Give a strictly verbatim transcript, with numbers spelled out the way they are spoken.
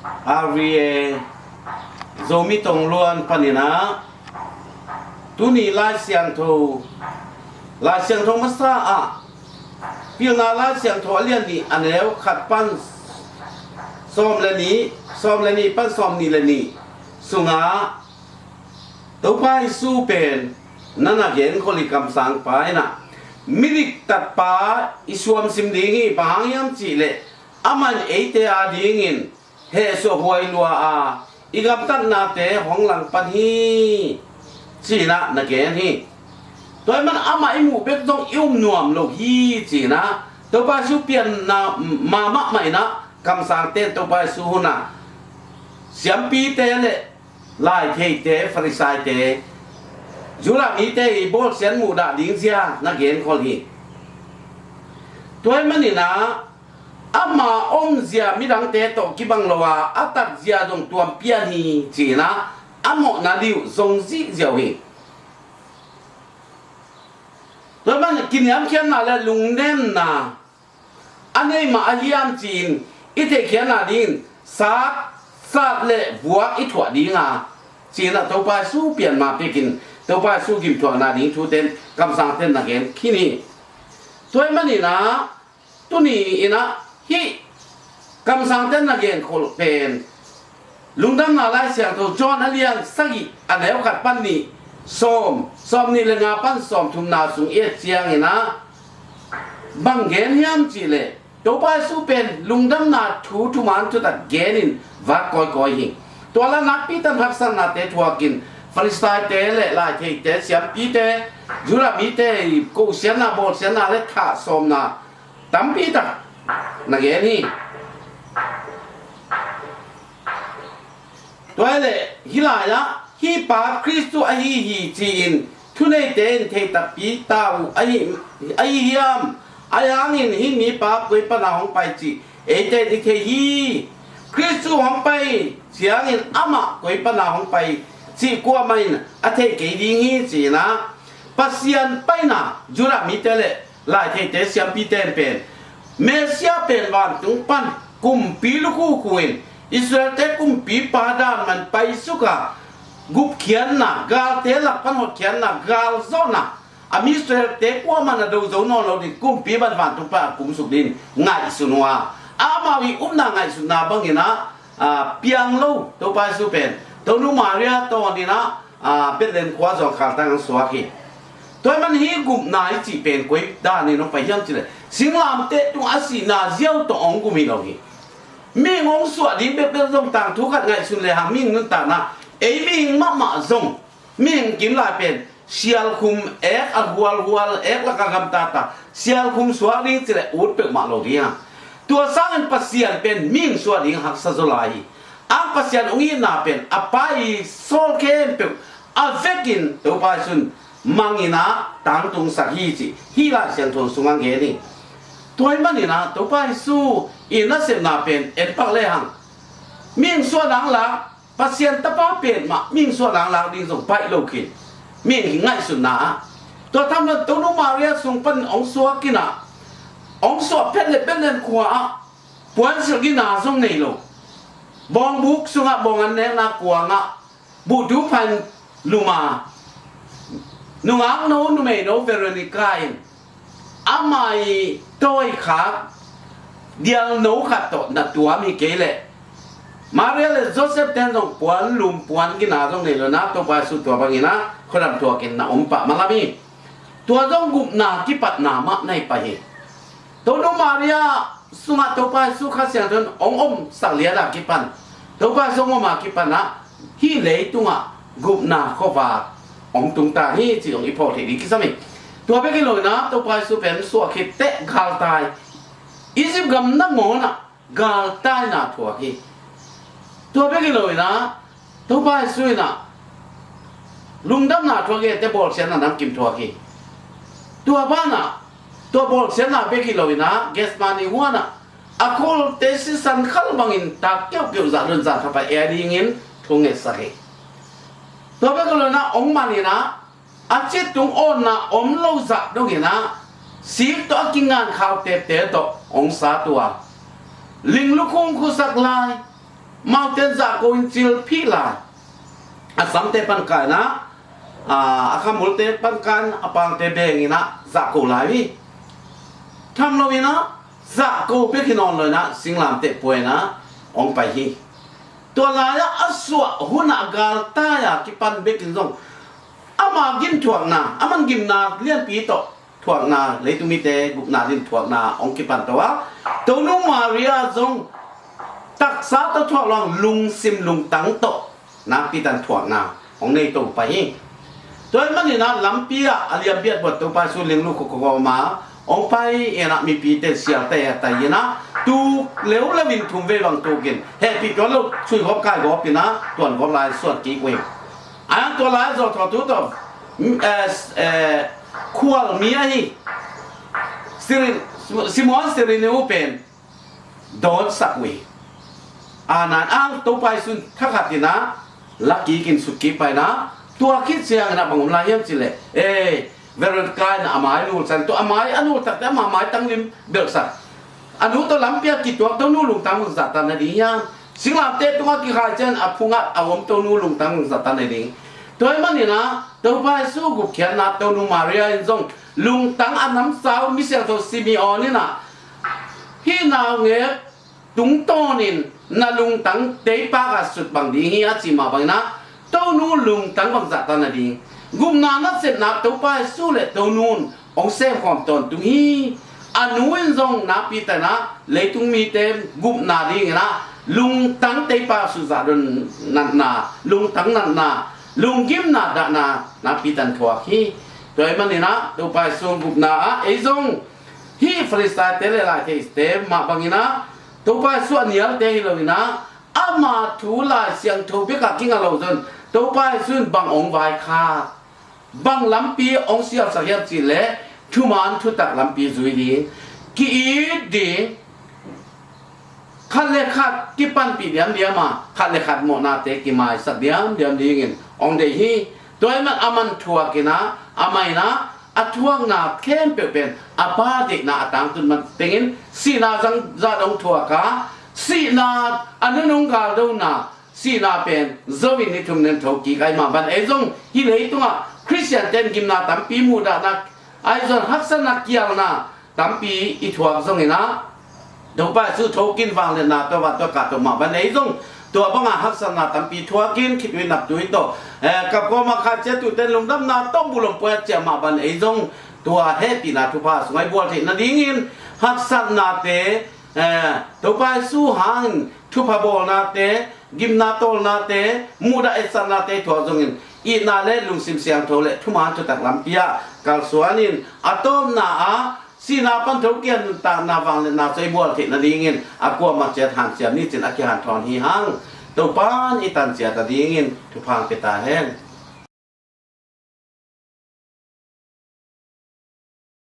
R V A Zomi Tong Luan panin ah tuni Lai Siangtho, Lai Siangtho masa ah Pilna Lai Siangtho a lian nih a neu khat pan sawm le nih, sawm le nih pan sawm nih le nih sungah Topa Jesu pen na na genkhol hi. Kamsangpa in ah midiktatpa i suamsim ding hi. Bang hang hiam cihleh amah in eite a dingin hehsuah huai lua a i gamtatnate hong langpan hi, ci-in ah na gen hi. Tua ahih man amah i muh bek zong i um nuam lo hi, ci-in ah Topa Jesu pianna mahmah in ah kamsangte in Topa Jesu hun ah siampite le laitheite, Farisaite, Judah mite i bawlsiat muhdah ding zia na genkhol hi. Tua ahih manin ah ama omzia midangte tawh kibang lo a, a tatzia zong tuam pian hi, ci-in ah a mawhna ding uh zong zihziau hi. Tua ahih man kiniamkhiatna le lungnemna a nei mah a hiam ci-in i theihkhiatna dingin sat, sat le vuak i thuah ding a, ci-in ah Topa Jesu pian ma pekin Topa Jesu gimthuakna ding thute in kamsangte in na gen khin hi. Tua ahih manin ah tuni in ah hih kamsangte in na genkhol pen Lungdamna Lai Siangtho John a lian sagih a neu khat pan nih sawm, sawm nih le nga pan sawm thumna sung i et ciangin ah bang gen hiam cihleh Topa Jesu pen lungdamna thu thuman thutak genin vak kawikawi hi. Tua la nakpi tan haksatnate thuakin Farisaite le laitheite, siampite, Judah mite i kosiatna, bawlsiatna le thahsawmna tampi tak na gen hi. Tua hi leh hih lai-ah hih pa Khristu ahi hi ci-in thuneite in thei takpi ta uh ahi, ahi hiam? Ahi hangin hih mipa koi pana hong pai cih eite in i thei hi. Khristu hong pai ciangin amah koi pana hong pai cih kuamah in a thei kei ding hi, ci-in ah Pasian paina Judah mite le laitheite, siampite in pen Messiah pen vantung pan kumpi lukhukhu in Israelte kumpipa dan man paisuk a, gupkhiatna, galte lak pan hotkhiatna, galzawhna, a mi Israelte kuamah in a do zo nawn lo ding kumpi bang vantung pan a kumsuk ding ngaihsun uh a, amau i upna ngaihsutna bangin ah, a, piang lo Topa Jesu pen Tonu Maria tawnin ah, a, Bethlehem khua zawngkhal tangah suak hi. Tua ahih man hih gupna i cih pen koi danin hong pai hiam cihleh singlamteh tungah a sihna ziau tawh hong gum hi lo hi. Mihing hong suah ding bekbek zong tangthu khat ngaihsun lehang mihing nuntakna, ei mihing mahmah zong mihing kim lai pen sialkhum ek a hualhual, ek lak a gamtata sialkhum suak ding cihleh ut peuhmah lo ding a, tua sangin Pasian pen mihing suah ding haksa zaw lai hi. Ang Pasian hong itna pen a Pa i sawl khempeuh a vekin Topa Jesu in mangin ah tangtungsak hi cih hih Lai Siangtho sungah gen hi. Tua ahih manin ah Topa Jesu i nasepna pen en pak lehang mihing suah ding lak, Pasian Tapa pen mah mihing suah ding lak ding zong baih lo khin. Mihing ngaihsutna ah tua thamlo in Tonu Maria sung pan hong suak in ah, hong suah phet le Bethlehem khua ah puansilh gina zong nei lo, bawngbuk sungah bawng an nekna kuangah buhtu phan lum a, nungakno numeino Veronica in amah i tawikhak dialno khat tawh na tuam hi kei leh Maria le Joseph ten zong puan lum puan gina zong nei lo in ah Topa Jesu tua bangin ah khuadam thuakin na om pah malam hi. Tua zong gupna kipatna mah na hi pah hi. Tonu Maria sungah Topa Jesu Kha Siangtho in hong omsak lian a kipan, Topa Jesu hong om a kipan ah hih leitungah gupna khuavak hong tungta hi cih hong i phawk theih ding kisam hi. Tua bek hi lo in ah Topa Jesu pen suah khit teh galtai, Egypt gam nangawn ah galtaina thuak hi. Tua bek hi lo in ah Topa Jesu in ah lungdamna thuak hi, te bawlsiatna namkim thuak hi. Tua banah tua bawlsiatna bek hi lo in ah Gethsemane huan ah a kholte sisan khal bangin tak keuhkeuh zah dong zah thapai ei dingin thu ngetsak hi. Tua bek hi lo in ah hong man in ah a cittung awnna om lo zah dongin ah sik tawh a kingan khau tepte tawh hong sat uh a, ling lukhung khusak lai, Amaute in zahko in cilphih lai. A samte pan kai in ah, a, a khamulte pan kai in a pangte beng in ah zahko lai uh hi. Tham lo in ah zahko bek hi nawn lo in ah singlamteh pua in ah hong pai hi. Tua lai-ah a suah hun ah galtai-a kipan bekin zong ama gimthuakna, aman gimna lianpi tawh thuakna, leitung mite gupna ding thuakna hong kipan to a, Tonu Maria zong taksa tawh thuak lo-in lungsim lungtang tawh nakpi takin thuakna hong nei to pai hi. Tua ahih manin ah lampi ah a lianpi ah buat Topa Jesu linglu khukhuak a om a, hong pai in ah mipite sialte a tai in ah tuk leuleu in thumvei bang tukin hehpih tuan lo, suigawp kaigawp in ah tuangawp lai suan kik uh hi. A tua lai-ah zawhthawh tu tawh, mm, eh, eh, khualmi ahi Sirin-, Simon Sirini pen dawnsak uh hi. A nan ang Topa Jesu in thakhat in ah la kik in sut kik pai in ah, tua khit ciangin ah bang om lai hiam cih leh, eh, Veronica in ah a mai nul ciang, tua a mai a nul takte ama maitang lim belhsak. A nu tawh lampi ah kituak Tonu lungtang bangzah ta na ding hiam? Singlamteh tungah kikhai ciang a phungah a om Tonu lungtang bangzah ta na ding? Tua ahih manin ah Topa Jesu gupkhiatna Tonu Maria in zong lungtang a namsau mi siangtho Simeon in ah, hih naungek tungtawnin na lungtang teipak ah sut bang ding hi a cih mah bangin ah Tonu lungtang bangzah ta na ding? Gupna nasepna Topa Jesu le Tonu in hong semkhawm tawntung hi. A nu in zong nakpi takin ah leitung mite gupna dingin ah lungtang teipak sut zah dong natna, lungtang natna, lunggimna dahna nakpi takin thuak hi. Tua ahih manin ah Topa Jesu gupna ah ei zong hih Farisai-te le laitheite mah bangin ah Topa Jesu a nialte hi lo in ah ama thu Lai Siangtho bek ah kinga lo zong Topa Jesu in bang hong vaikhak, bang lampi hong sialsak hiam cih leh thuman thutak lampi zui ding, ki-it ding, khat le khat kipanpih diamdiam a, khat le khat mawhnate kimaisak diamdiam dingin hong deih hi. Tua ahih manin aman thuak in ah, amah in ah a thuakna khempeuh pen a Pa deihna a tangtun mah tengin sihna zangzah dong thuak a, sihna a nunung galdona, sihna pen zo in ni thum nen thokik ahih mah bangin ei zong hih leitungah Khristian-te in gimna tampi muhdahna, ahi zong haksatna kialna tampi i thuak zongin ah Topa Jesu thokin vangliatna tawh van tawh kahto mah bangin ei zong tua banga haksatna tampi thuakin khitui naptui tawh, eh, kapkawm a khaici a tute'n lungdamna tawh bulom puai a ciah mah bangin ei zong tua hehpihna thupha sungah i bual theih nadingin haksatnate, eh, Topa Jesu hangin thupha bawlnate, gimna tawlnate, muhdah etsaknate thuak zongin itna le lungsim siangtho le thuman thutak lampi ah kalsuan in a tawpna ah sihna pan thokin nuntakna vangliatna sung i bual theih nadingin a kuamah ciat hanciam ni cin a kihanthawn hi hang. Topa'n i tan ciat a dingin thupha hong pia ta hen.